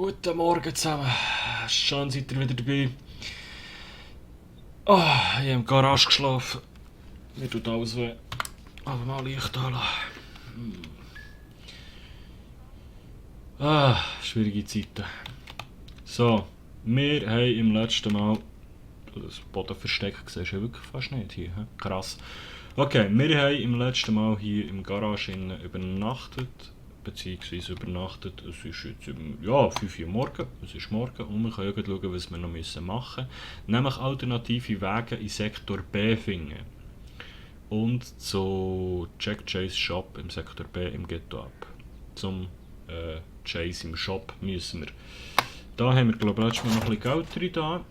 Guten Morgen zusammen. Schön seid ihr wieder dabei. Oh, ich habe im Garage geschlafen. Mir tut alles weh. Aber mal Licht anlassen. Schwierige Zeiten. So, wir haben im letzten Mal das Bodenversteck gesehen. Ist ja wirklich fast nicht hier. He? Krass. Okay, wir haben im letzten Mal hier im Garage übernachtet. Beziehungsweise übernachtet. Es ist jetzt 5 Uhr morgen. Es ist morgen und wir können schauen, was wir noch machen müssen. Nämlich alternative Wege in Sektor B finden. Und zu Jack Chase Shop im Sektor B im Ghetto ab. Zum Chase im Shop müssen wir. Da haben wir glaube ich letztes Mal noch ein bisschen Geld drin. Da.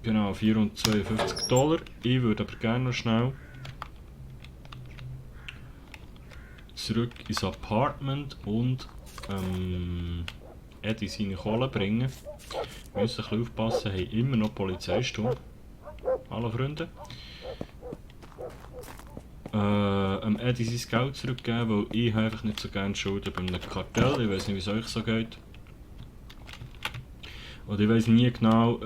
Genau, $452. Ich würde aber gerne noch schnell zurück ins Apartment und Eddie seine Kohle bringen. Wir müssen ein bisschen aufpassen, haben immer noch Polizeistunde. Hallo Freunde. Eddie sein Geld zurückgeben, weil ich einfach nicht so gerne Schulden bei einem Kartell. Ich weiß nicht, wie es euch so geht. Und ich weiß nie genau,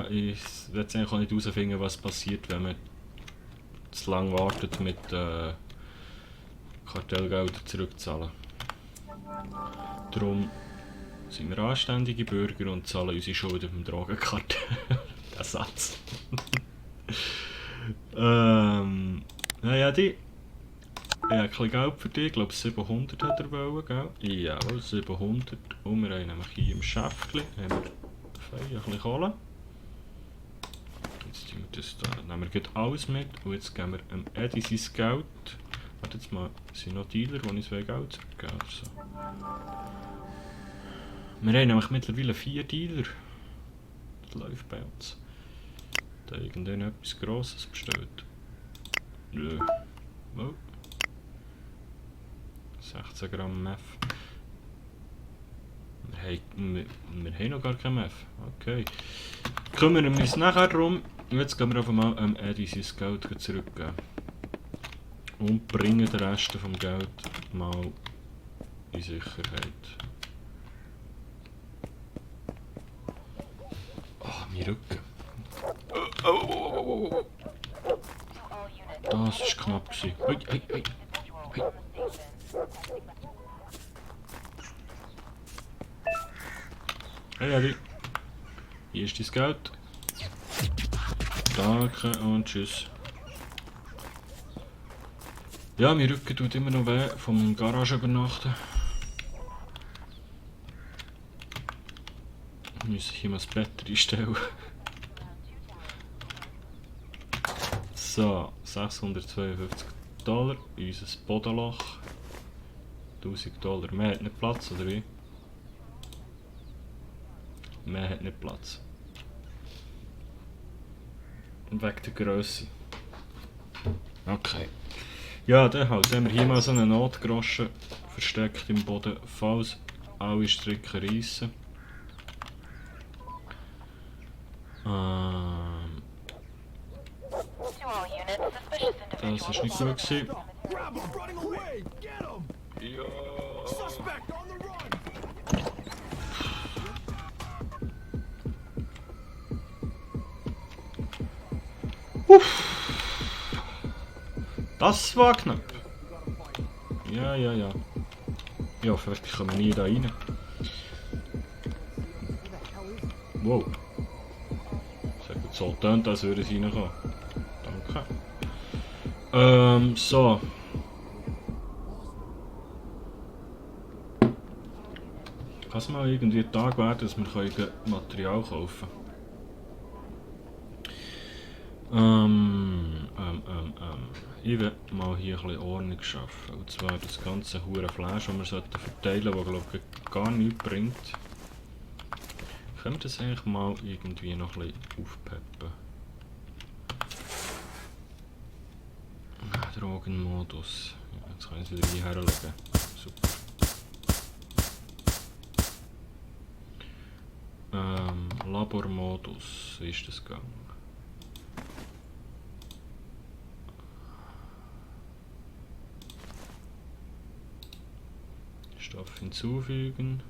ich will eigentlich auch nicht herausfinden, was passiert, wenn man zu lange wartet mit Kartellgelder zurückzahlen. Darum sind wir anständige Bürger und zahlen unsere Schulden beim Drogenkartell. Der Satz. Naja, ich habe ein bisschen Geld für dich. Ich glaube 700 hat er wollen, gell? Jawohl, 700. Und wir haben nämlich hier im Schäftchen ein bisschen Kohle. Jetzt nehmen wir alles mit und jetzt geben wir Eddie sein Geld. Warte jetzt mal, sind noch Dealer, die uns Geld zurückgeben? So. Wir haben nämlich mittlerweile 4 Dealer. Das läuft bei uns. Da irgendwann etwas Grosses bestellt. Nö. Oh. 16 Gramm Meth. Wir haben noch gar kein Meth. Okay. Kümmern wir uns nachher darum. Jetzt gehen wir einfach mal Eddie sein Geld zurückgeben. Und bringen den Rest vom Geld mal in Sicherheit. Oh, mein Rücken. Oh. Das war knapp. Hey. Hey Eddie. Hier ist dein Geld. Danke und tschüss. Ja, mein Rücken tut immer noch weh von meinem Garage übernachten. Ich muss hier mal das Bett reinstellen. So, $652. Unser Bodenloch. $1000. Mehr hat nicht Platz, oder wie? Mehr hat nicht Platz. Und wegen der Grösse. Okay. Ja, dann halt. Haben wir hier mal so einen Notgroschen versteckt im Boden, falls alle Stricke reissen. Das war nicht gut gewesen. Ja. Das war knapp. Ja. Ich hoffe, ich komme nie da rein. Wow. Das hat gut so getönt, als würde es reinkommen. Danke. So. Kann es mal irgendwie ein Tag werden, dass wir Material kaufen können? Ich will mal hier ein bisschen Ordnung schaffen. Und zwar das ganze hure Fleisch, das wir verteilen sollten, das glaube ich gar nichts bringt. Können wir das eigentlich mal irgendwie noch ein bisschen aufpeppen? Drogenmodus. Ja, jetzt können wir es wieder hier herlegen. Super. Labormodus, wie ist das gegangen? Stoff hinzufügen.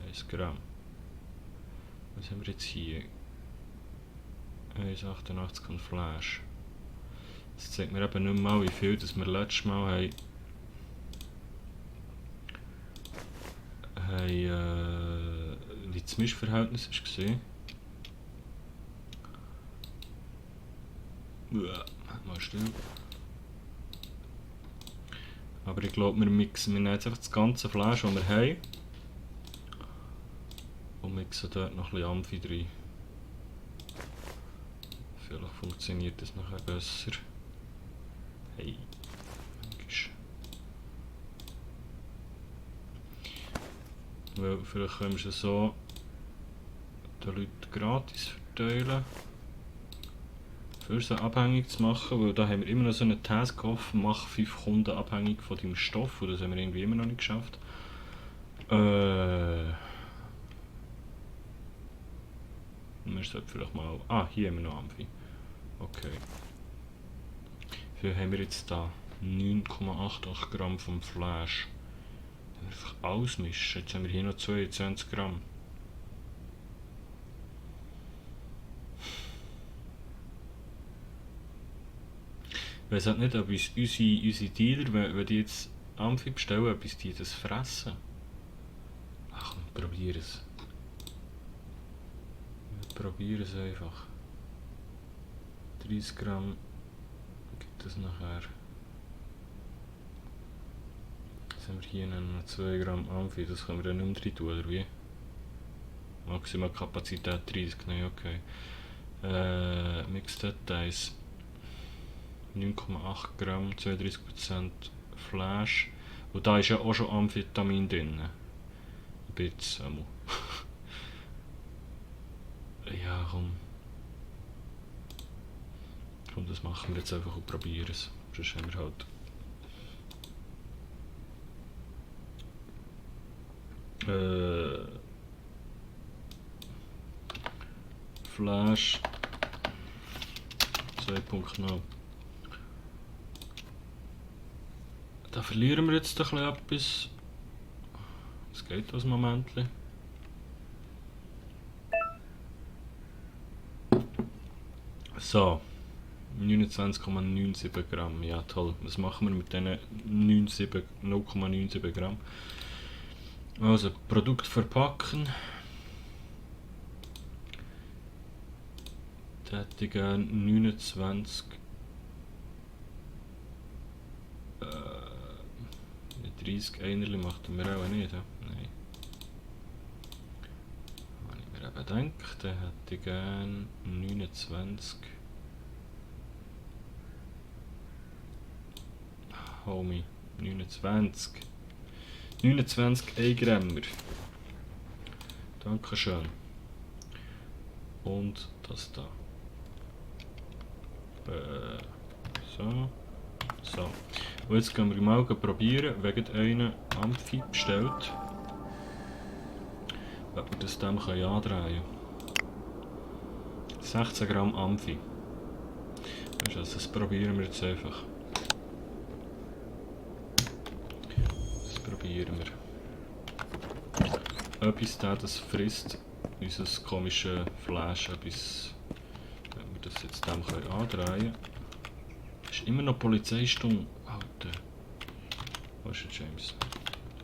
1 Gramm. Was haben wir jetzt hier? 1,88 und Flash. Das zeigt mir eben nicht mal, wie viel das wir letztes Mal wie das Mischverhältnis war. Mal still. Aber ich glaube, wir nehmen jetzt einfach das ganze Fleisch, das wir haben. Und mixen dort noch ein bisschen Amphi rein. Vielleicht funktioniert das nachher besser. Hey. Weil vielleicht können wir es so den Leuten gratis verteilen. Für sie abhängig zu machen, weil da haben wir immer noch so einen Task offen, mach 5 Kunden abhängig von deinem Stoff, und das haben wir irgendwie immer noch nicht geschafft. Wir sollten vielleicht mal... Ah, hier haben wir noch Amphi. Okay. Wie haben wir jetzt da? 9,88 Gramm vom Fleisch. Einfach ausmischen. Jetzt haben wir hier noch 22 Gramm. Ich weiss halt nicht, ob unsere Dealer, wenn die jetzt Amphi bestellen, ob die das fressen. Ach komm, probier es. Probier es einfach. 30 Gramm gibt es nachher. Jetzt haben wir hier noch 2 Gramm Amphi, das können wir dann nicht mehr rein tun, oder wie? Maximal Kapazität 30, nein, okay. Mixed Details. 9,8 Gramm, 32% Flash. Und da ist ja auch schon Amphetamin drin. Ein bisschen. Ja, komm. Komm, das machen wir jetzt einfach und probieren es. Sonst haben wir halt... Flash 2.0. Da verlieren wir jetzt ein bisschen etwas. Es geht das Moment. So, 29,97 Gramm. Ja toll. Was machen wir mit diesen 0,97 Gramm? Also, Produkt verpacken. Da hätte ich gerne 29. 30 Einerli macht er mir auch nicht, ja? Nein. Wenn ich mir eben denke, dann hätte ich gerne 29. Homie, 29. 29 1-Grammer. Dankeschön. Und das da. So. So. Und jetzt können wir mal probieren, wegen einer Amphi bestellt, ob wir das dem andrehen können. 16 Gramm Amphi. Also das probieren wir jetzt einfach. Das probieren wir. Etwas das frisst unser komisches Fleisch, etwas, wenn wir das jetzt dem andrehen können. Es ist immer noch Polizeistunde. Alter. Wo ist der James?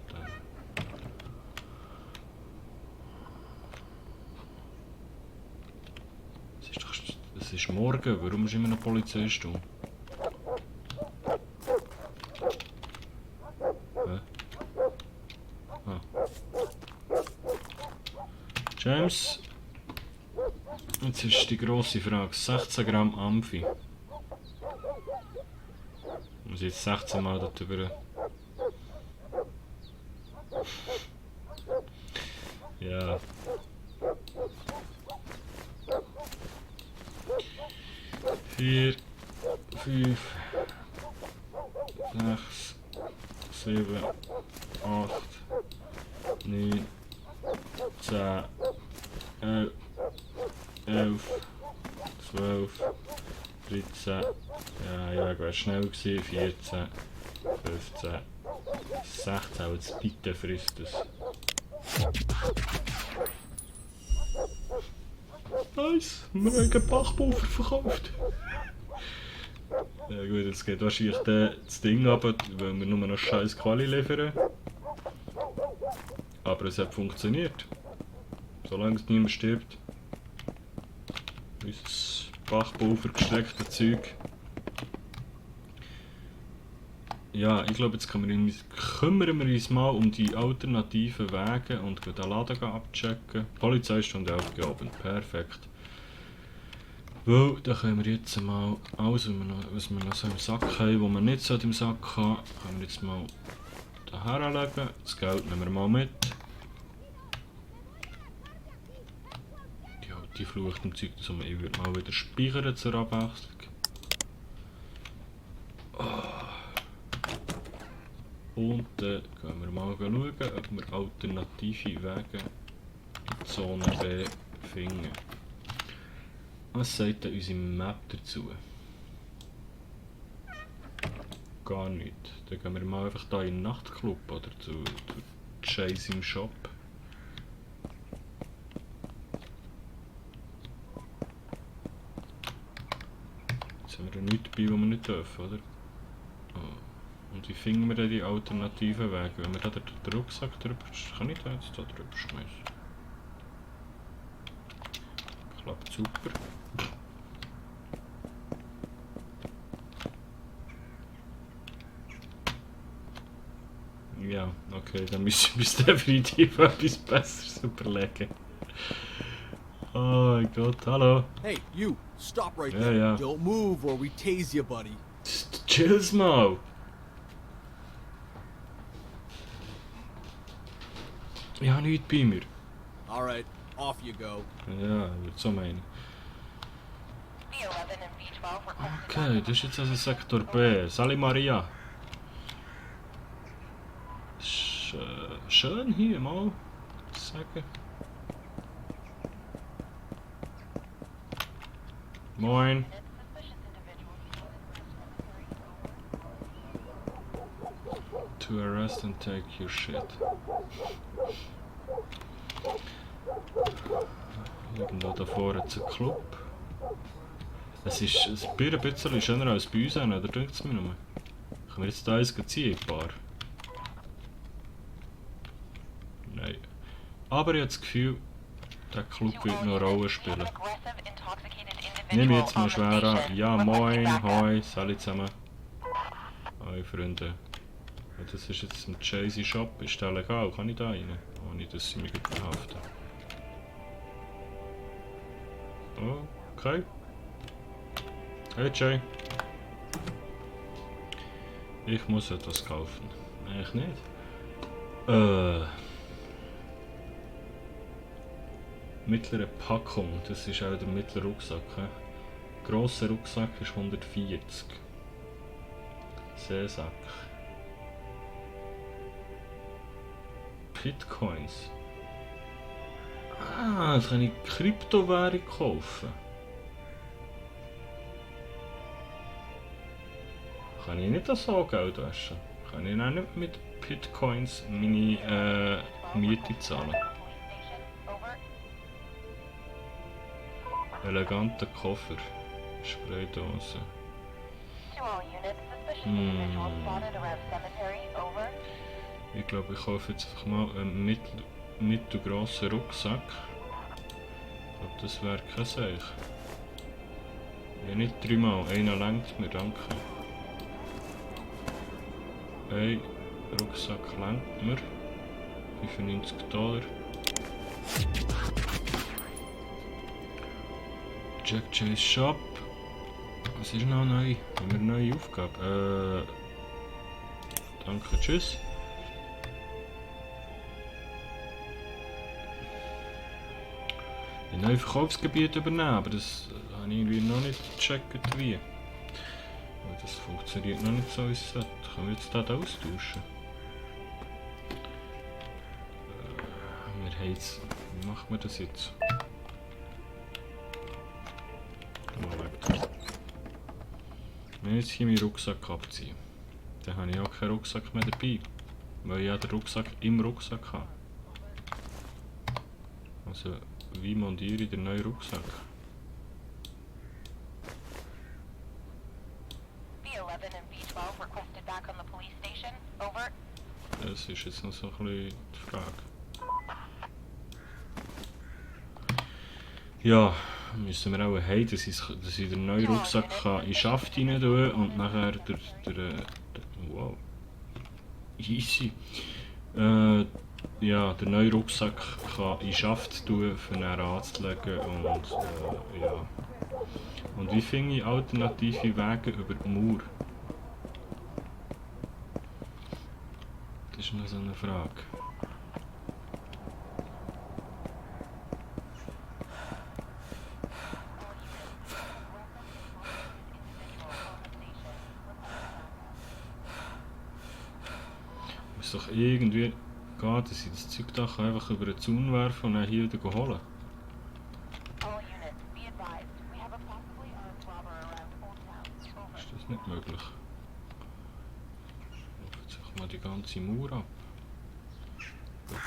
Da. Es ist morgen, warum ist immer noch Polizeistunde? Hä? Ah. James? Jetzt ist die grosse Frage. 16 Gramm Amphi. Ich muss jetzt 16 Mal darüber. Ja. 4, 5, 6, 7, 8, 9, 10, 11, 12, 13, ja, ich war schnell gewesen, 14, 15, 16, jetzt bitte frisst es. Nice, wir haben einen Bachpulver verkauft. Ja gut, jetzt geht wahrscheinlich das Ding ab, weil wir nur noch scheiß Quali liefern. Aber es hat funktioniert. Solange es niemand stirbt. Unser Bachpulver gestreckte Zeug. Ja, ich glaube, jetzt kümmern wir uns mal um die alternativen Wege und gehen den Laden abchecken. Polizeistunde 11 geoben, perfekt. Weil, dann können wir jetzt mal alles, was wir noch so im Sack haben, was wir nicht so im Sack haben, können wir jetzt mal daher legen. Das Geld nehmen wir mal mit. Die Flucht im Zeug, das ich würde mal wieder speichern zur Abwechslung. Und dann gehen wir mal schauen, ob wir alternative Wege in Zone B finden. Was sagt denn unsere Map dazu? Gar nicht. Dann gehen wir mal einfach hier in den Nachtclub oder zu Chase im Shop. Jetzt haben wir nichts dabei, was wir nicht dürfen, oder? Oh. Und wie finden wir denn die alternativen Wege? Wenn wir da den Rucksack drüber... Kann ich da jetzt da drüber schmeißen? Klappt super. Ja, okay, dann müssen wir uns definitiv etwas Besseres überlegen. Oh mein Gott, hallo. Hey, you, stop right Ja, there. ja. Don't move or we tase you, buddy. Chill's mal. Ich habe nichts bei mir. Alright, off you go. Ja, ich würde so meinen. Okay, das ist jetzt also Sektor B. Sali Maria. Schön hier mal sagen. Moin. To arrest and take your shit. Irgendwo da vorne zum Club. Es ist ein bisschen schöner als bei uns, oder denkt es mir nur? Können wir jetzt da eins ziehen, ein paar? Nein. Aber ich habe das Gefühl, der Club wird noch eine Rolle spielen. Nehme ich jetzt mal schwer an. Ja, moin, hoi, salut zusammen. Hoi, Freunde. Das ist jetzt ein Chasey Shop. Ist der legal? Kann ich da rein? Ohne dass sie mich verhaften. Okay. Hey Jay. Ich muss etwas kaufen. Eigentlich nicht. Mittlere Packung, das ist auch der mittlere Rucksack. Grosser Rucksack ist 140. Seesack. Bitcoins. Ah, jetzt kann ich Kryptowährung kaufen. Kann ich nicht so Geld waschen? Kann ich auch nicht mit Bitcoins meine Miete zahlen? Eleganter Koffer. Spraydose. Ich glaube, ich kaufe jetzt einfach mal einen mittelgrossen Rucksack. Ich glaube, das wäre kein Seich. Ja, nicht dreimal. Einer lenkt mir, danke. Ein Rucksack lenkt mir. $95. Jack Chase Shop. Was ist noch neu? Haben wir eine neue Aufgabe? Danke, tschüss. Ein neues Verkaufsgebiet übernehmen, aber das habe ich irgendwie noch nicht gecheckt wie. Weil das funktioniert noch nicht so, wie es sollte. Können wir jetzt das austauschen? Wir haben jetzt... Wie macht man das jetzt? Wenn ich jetzt hier meinen Rucksack abziehe, dann habe ich auch keinen Rucksack mehr dabei, weil ich ja den Rucksack im Rucksack habe. Also Wie montiere ich den neuen Rucksack? B11 and B12 requested back on the police station. Over. Das ist jetzt noch so ein bisschen die Frage. Ja, müssen wir auch haben, dass ich den neuen Rucksack kann in den Schaft rein tun und nachher wow. Easy. Ja, den neuen Rucksack kann in den Schaft tun, um ihn anzulegen und ja. Und wie finde ich alternative Wege über die Mauer? Das ist noch so eine Frage. Muss doch irgendwie gehen, dass ich das Zeug da einfach über den Zaun werfen und dann hier wieder holen. All units, be advised. We have a possibly armed robber around Old Town. Over. Ist das nicht möglich? Jetzt sich mal die ganze Mauer ab.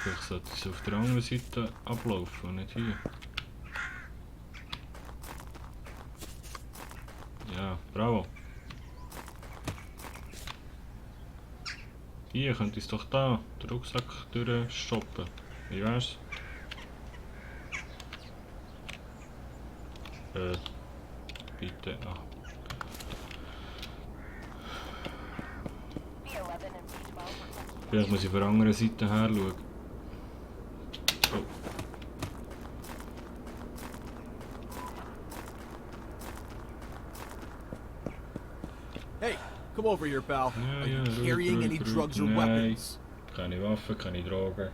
Vielleicht sollte es auf der anderen Seite ablaufen und nicht hier. Ja, bravo. Hier könnt ihr es doch da, den Rucksack durchstoppen. Wie wär's? Bitte. Ah. B11 and B12 requested. Vielleicht muss ich von der anderen Seite her schauen. Oh. Hey, come over here, pal. Ja, Are you ja, ruhig, carrying ruhig, any ruhig. drugs or Nein. weapons? Keine Waffen, keine Drogen.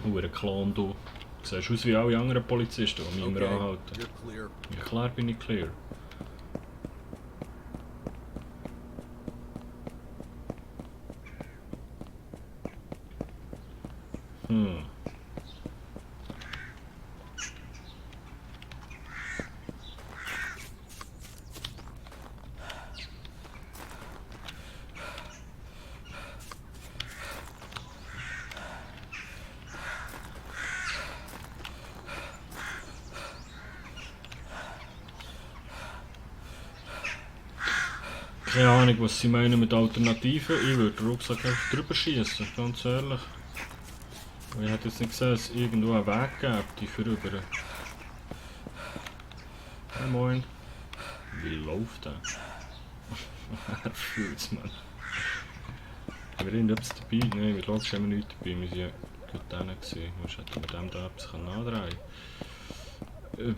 Hure Clown, du. Du siehst aus wie alle anderen Polizisten, die mich immer Okay, anhalten. you're clear. Ja, klar bin ich clear. Hm. Keine Ahnung, was sie meinen mit Alternativen. Ich würde den Rucksack einfach drüber schießen, ganz ehrlich. Ich hätte jetzt nicht gesehen, dass es irgendwo einen Weg gibt, die vorüber. Hey, moin. Wie läuft der? Er fühlt's, Mann. Haben wir irgendetwas dabei? Nein, wir logisch haben wir nichts dabei. Wir waren ja gut drinnen gewesen. Sonst hätten wir dem da etwas andrehen können.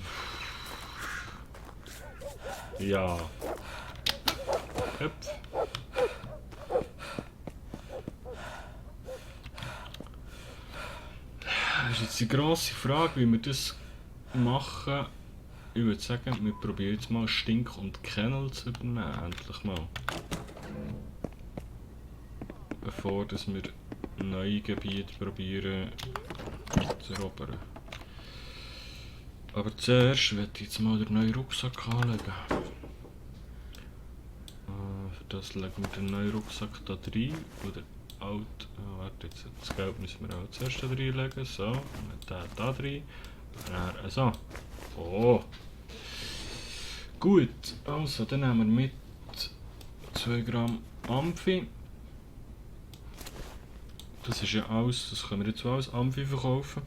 Ja. Hüpf. Das ist jetzt die grosse Frage, wie wir das machen. Ich würde sagen, wir probieren jetzt mal Stink und Kennel zu übernehmen, endlich mal. Bevor dass wir neue Gebiete probieren zu erobern. Aber zuerst werde ich jetzt mal den neuen Rucksack anlegen. Für das legen wir den neuen Rucksack da rein. Oder alt. Warte, jetzt das Geld müssen wir auch zuerst da reinlegen. So, und dann da rein. Und dann so. Oh! Gut, also dann nehmen wir mit 2 Gramm Amphi. Das ist ja alles, das können wir jetzt alles Amphi verkaufen.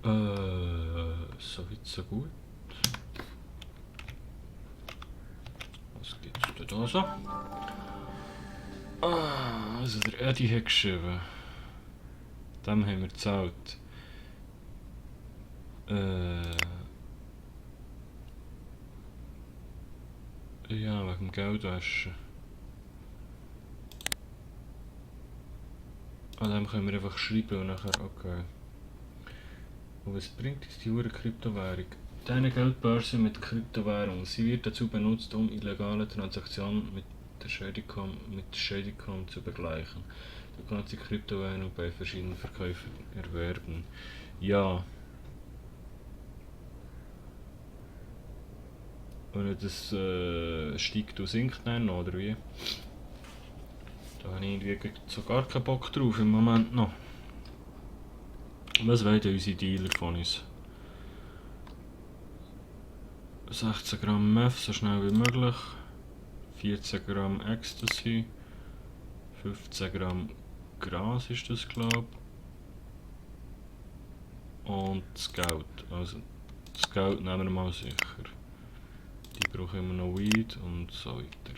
So weit, so gut. Was gibt's denn da so? Also der Eddie hat geschrieben. Dem haben wir gezahlt. Ja, wegen dem Geldwäsche. An dem können wir einfach schreiben und nachher, okay. Und was bringt uns die hure Kryptowährung? Deine Geldbörse mit Kryptowährung. Sie wird dazu benutzt, um illegale Transaktionen mit der Schädigung zu begleichen. Du kannst die Kryptowährung bei verschiedenen Verkäufern erwerben. Ja. Wenn das steigt und sinkt dann, oder wie? Da habe ich irgendwie so gar keinen Bock drauf im Moment noch. Was wollen denn unsere Dealer von uns? 16 Gramm Meth, so schnell wie möglich. 14 Gramm Ecstasy. 15 Gramm Gras ist das, glaube ich. Und das Geld. Also, das Geld nehmen wir mal sicher. Die brauchen immer noch Weed und so weiter.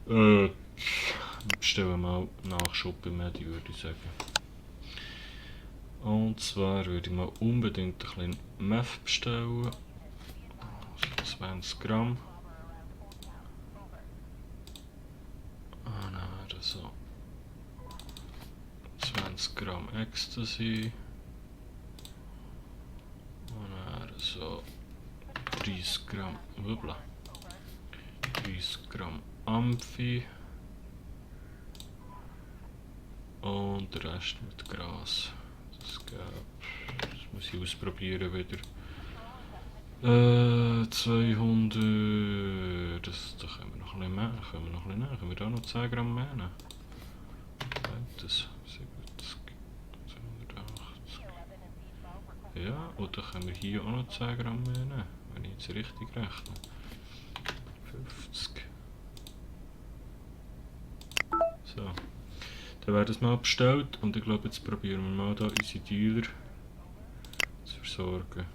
Wir bestellen mal Nachschub bei Medi, würde ich sagen. Und zwar würde ich mal unbedingt ein bisschen Meth bestellen. Also 20 Gramm. Dann so 20 Gramm Ecstasy. Und dann so 30 Gramm, 30 Gramm Amphi. Und der Rest mit Gras. Das muss ich ausprobieren wieder. 200. Da können wir noch ein bisschen mehr. Können wir da noch 10 Gramm mehr nehmen? Das 70. 280. Ja, oder können wir hier auch noch 10 Gramm mehr nehmen, wenn ich jetzt richtig rechne. 50. So. Dann wäre das mal bestellt und ich glaube, jetzt probieren wir mal da unsere Dealer zu versorgen.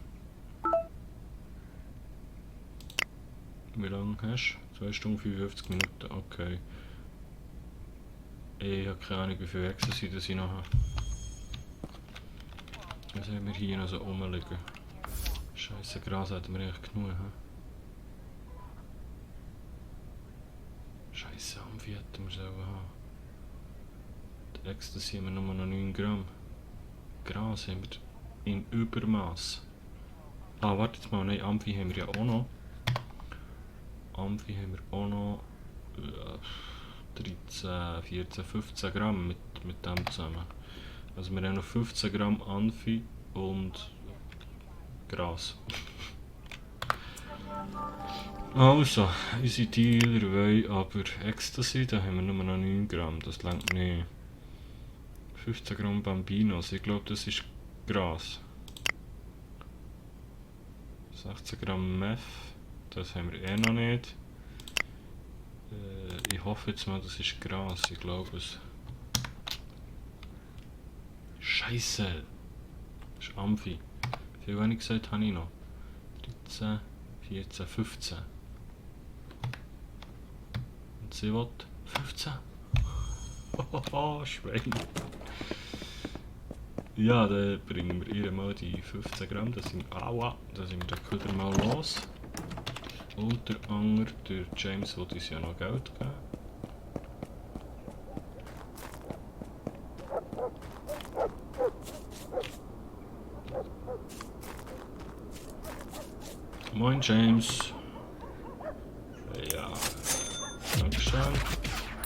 Wie lange hast du? 2 Stunden 55 Minuten, okay. Ich habe keine Ahnung, wie viel Ecstasy das ich noch habe. Was haben wir hier noch so rumliegen? Scheiße, Gras hätten wir eigentlich genug, he? Scheiße, Amphi hätten wir sollen haben. Die Ecstasy haben wir nur noch 9 Gramm. Gras haben wir in Übermaß. Ah, warte jetzt mal, nein, Amphi haben wir ja auch noch. Amphi haben wir auch noch 13, 14, 15 Gramm mit dem zusammen. Also wir haben noch 15 Gramm Amphi und Gras. Also, unsere Dealer wollen aber Ecstasy, da haben wir nur noch 9 Gramm, das langt nicht. 15 Gramm Bambinos, ich glaube das ist Gras. 16 Gramm Meth, das haben wir eh noch nicht. Ich hoffe jetzt mal, das ist Gras, ich glaube es. Scheiße! Das ist Amphi. Wie viel wenig gesagt habe ich noch? 13, 14, 15. Und sie will 15. Hohoho, Schwein. Ja, dann bringen wir ihr mal die 15 Gramm, da sind wir wieder mal los. Und der andere, der James, will uns ja noch Geld geben. Moin James. Ja, Dankeschön.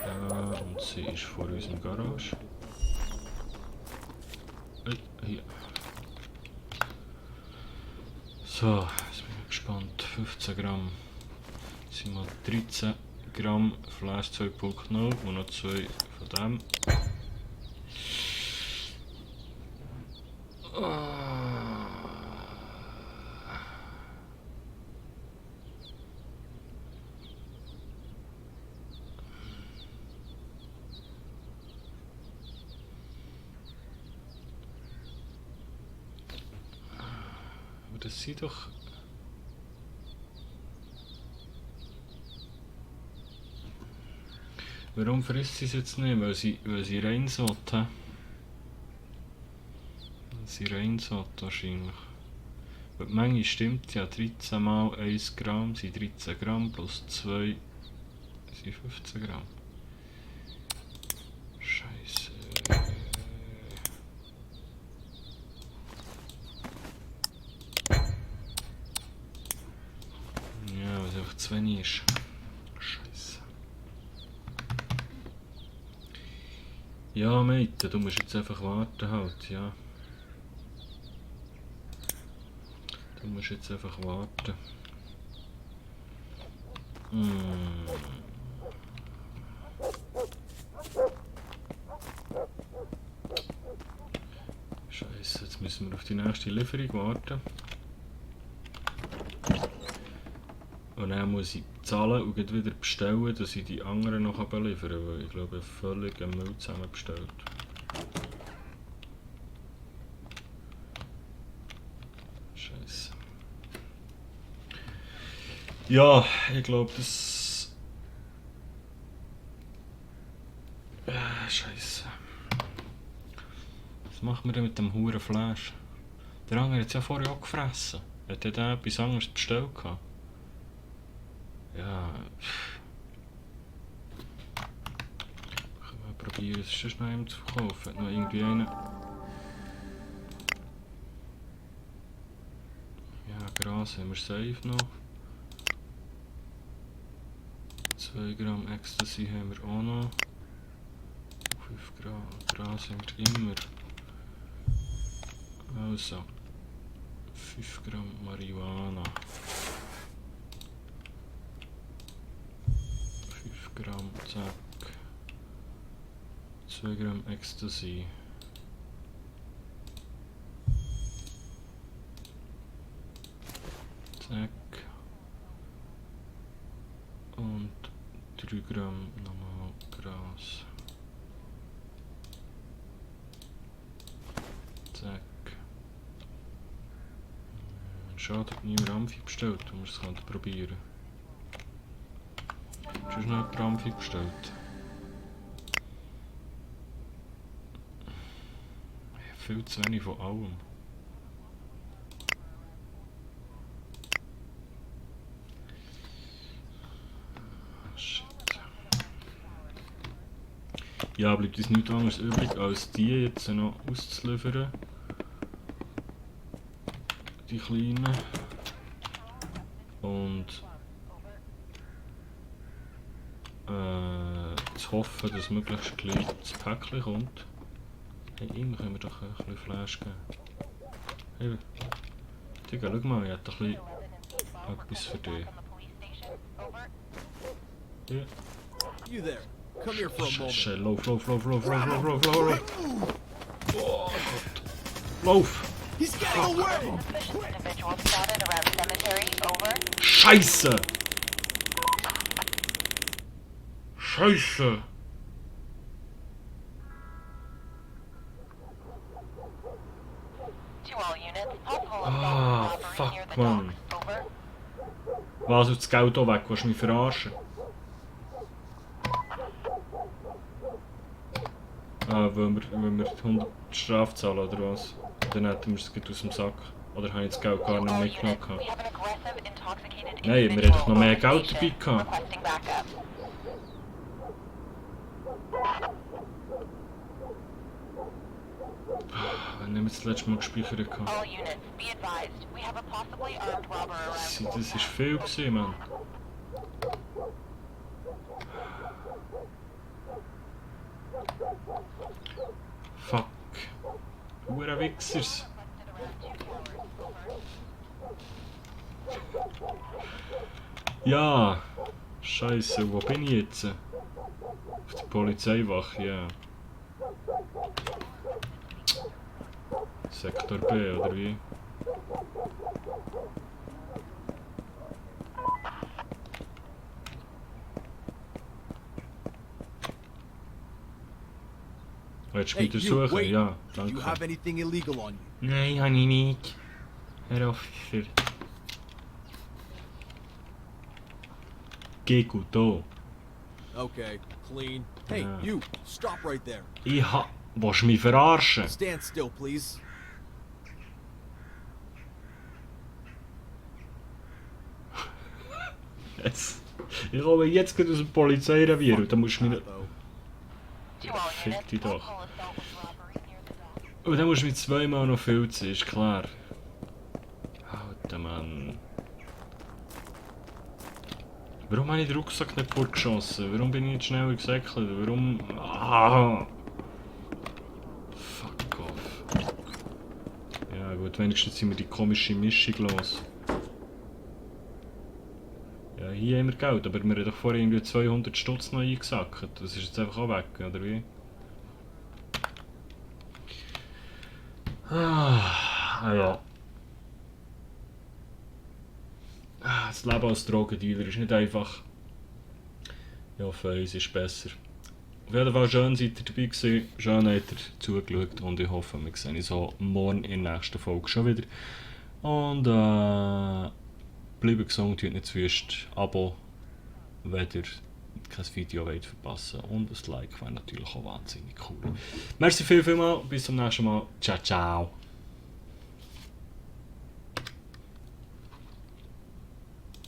Ja, und sie ist vor unserem Garage. Hier. So, jetzt bin ich gespannt. 15 Gramm. Jetzt sind mal 13 Gramm Flash 2.0 und noch 2 von dem. Aber das sieht doch... Warum frisst sie es jetzt nicht? Weil sie rein sollte. Weil sie rein sollte wahrscheinlich. Weil die Menge stimmt ja, 13 mal 1 Gramm sind 13 Gramm plus 2 sind 15 Gramm. Scheiße. Ja, weil es einfach zu wenig ist. Scheiße. Ja, Mate, du musst jetzt einfach warten halt, ja. Du musst jetzt einfach warten. Scheiße, jetzt müssen wir auf die nächste Lieferung warten. Und dann muss ich zahlen und gleich wieder bestellen, dass ich die anderen noch beliefern kann, weil ich glaube, völlig einen Müll zusammen bestellt. Scheiße. Ja, ich glaube, das... Scheiße. Was machen wir denn mit dem huren Fleisch? Der andere hat es ja vorher auch gefressen. Hat er da etwas anderes bestellt gehabt? Ja. Können wir probieren, es sonst noch einem zu verkaufen. Hat noch irgendwie einen. Ja, Gras haben wir safe noch. 2 Gramm Ecstasy haben wir auch noch. 5 Gramm Gras haben wir immer. Also. 5 Gramm Marihuana. 5 Gramm, zack. 2 Gramm Ecstasy. Zack. Und 3 Gramm normal Gras. Zack. Schade, hat niemand Amphi bestellt, wenn wir es probieren. Hast du noch jemand Amphi bestellt? Viel zu wenig von allem. Shit. Ja, bleibt uns nichts anderes übrig, als die jetzt noch auszuliefern. Die kleinen. Und zu hoffen, dass möglichst gleich das Päckchen kommt. Hey, ihm können wir doch ein bisschen Fleisch geben. Hey, Digga, schau mal, ich hätte ein bisschen etwas für dich. Ja. You there. Come here for a Scheiße, moment. lauf. Oh Gott. Lauf! He's getting away! Suspicious individual spotted around cemetery. Over. Scheiße! Scheiße! To all units. Possible Ah, assault robbery fuck, near the man. docks. Over. Was, auf das Geld auch weg? Willst du mich verarschen? Ah, wenn wir 100 Strafe zahlen oder was? Dann hätten wir es gleich aus dem Sack. Oder habe ich das Geld gar To nicht all mitgenommen? units. We have an aggressive, intoxicated Nein, wir individual hätten noch mehr on Geld station. dabei gehabt. Requesting backup. Wenn ich das letzte Mal gespeichert habe. All units. Be advised. We have a possibly armed robber around. Das war viel gewesen, Mann. Fuck. Hure Wichsers. Ja. Scheiße, wo bin ich jetzt? Auf der Polizeiwache, ja. Sektor B, oder wie? Willst du mich Hey, you, durchsuchen? wait. Ja, Do you danke. have anything illegal on you? Nein, habe ich nicht. Herr Officer. Geh gut da. Okay, clean. Hey, Yeah. you, stop right there. Willst du mich verarschen? Stand still, please. Jetzt. Ich komme jetzt gerade aus dem Polizeirevier und dann musst du mich nicht... Bravo. To all Fick units. dich doch. Possible assault with robbery near the docks. Und dann musst du mich zweimal noch filzen, ist klar. Alter Mann. Warum habe ich den Rucksack nicht fortgeschossen? Warum bin ich nicht schneller gesäckelt? Warum... Ah! Fuck off. Ja gut, wenigstens sind wir die komische Mischung los. Ja, hier haben wir Geld, aber wir haben doch vorher irgendwie 200 Stutz noch eingesackt. Das ist jetzt einfach auch weg, oder wie? Ah. ja. Das Leben als Drogendealer ist nicht einfach. Ja, für uns ist besser. Auf jeden Fall schön seid ihr dabei gewesen, schön habt ihr zugeschaut und ich hoffe, wir sehen uns so morgen in der nächsten Folge schon wieder. Und bleibt gesund, tut nicht zu fest. Abo, wenn ihr kein Video wollt verpassen. Und ein Like wäre natürlich auch wahnsinnig cool. Merci vielmals, bis zum nächsten Mal. Ciao, ciao.